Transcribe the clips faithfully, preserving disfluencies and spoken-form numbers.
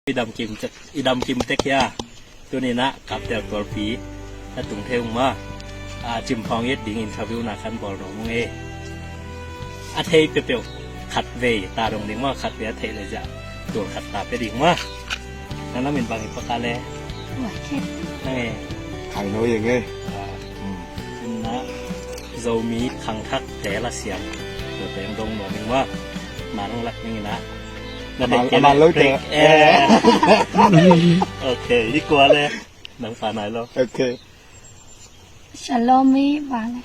I dam kim tek, i dam kim tek hia. Tuni-in ah Kaptel Tualpi a tung thei ung maw. A, Cimphawng it ding interview na kan bawl nuam ung ei. A thei peuhpeuh khat vei ta dong ding maw, khat vei a theih leh ziah tul khat ta pia ding maw. Nang na min bang hi paka le. Nang e. Khai no yeng ei. A, na Zomi khangthak te la siam. Tua teng dong nuam ing maw. Ma nang lak ning in ah. Na man, man lo te. Eh. Ok, hi kua le. Nang pa nai lo. Ok. Salomi vale.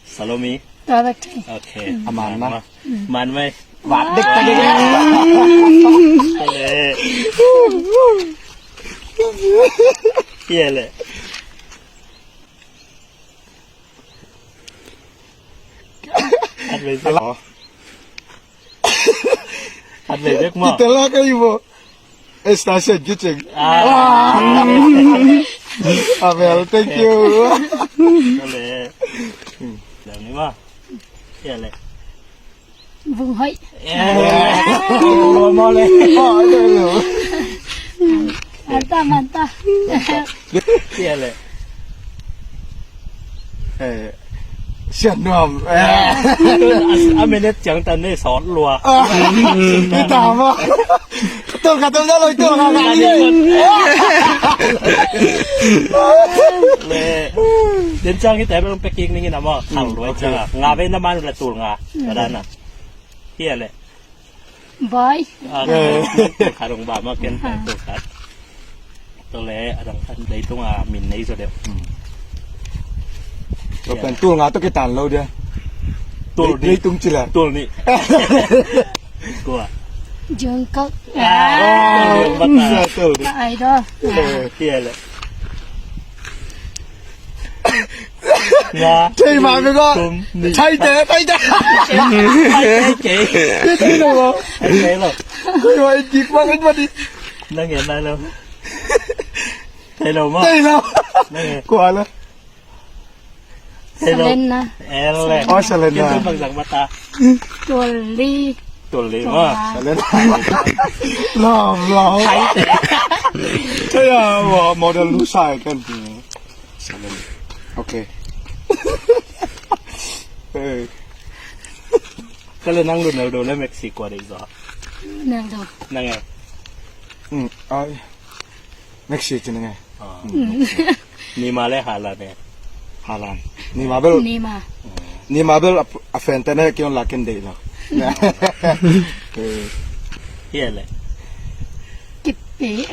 Salomi. Tua bek thei. Ok. A man ma. Man mai. Vat dek ta dek. Kale. Kale. Khat vei bek. Khat vei bek maw. Kita lah ka ibo. Station kitchen. Ah. Abel, thank you. Kale. Dah ni maw. Kale. Vung hoih. Mole. Mantap, mantap. Kale. Sian nuam. A minute ciang tan ne sawt lua. Kita maw. Tul ka tul ka loi tul ka ka ni. Le. Den ciang hi te bel pekik ning in a maw. Khang luai ciang a. Nga ve na man le tul nga. Ka dan a. Hi le. Bye. Kha dong ba ma ken pai tul khat. Tua le a dang khat dei tung a min nei zo deuh. Tua pen tul nga tua kitan lo dia. Tul ni. Dei tung ci le. Tul ni. Kua. Jungkook. Tul ni. Tul ni. Ka idol. Hi le. Nga. Thei ma me ko. Thei te, thei te. Thei te. Thei lo. Thei lo. Koi wa in kik ma kan ma di. Nang ngen nai lo. Thei lo ma. Thei lo. Nang ngen. Kua la. Thei lo. Selena. Ele. Oh, Selena. Kin bang zang mata. Tul li. Tul li ma. Selena. Lam lam. Thei te. Thei ya wa model lu sai kan. Ok. Ka le nang Ronaldo le Messi kua dei zaw? Ronaldo. Nang e. Messi ci nang e. Neymar le Haaland e. Haaland. Neymar bel. Neymar. Neymar bel a fan te ne kion la ken dei lo. Hi le. Kipi.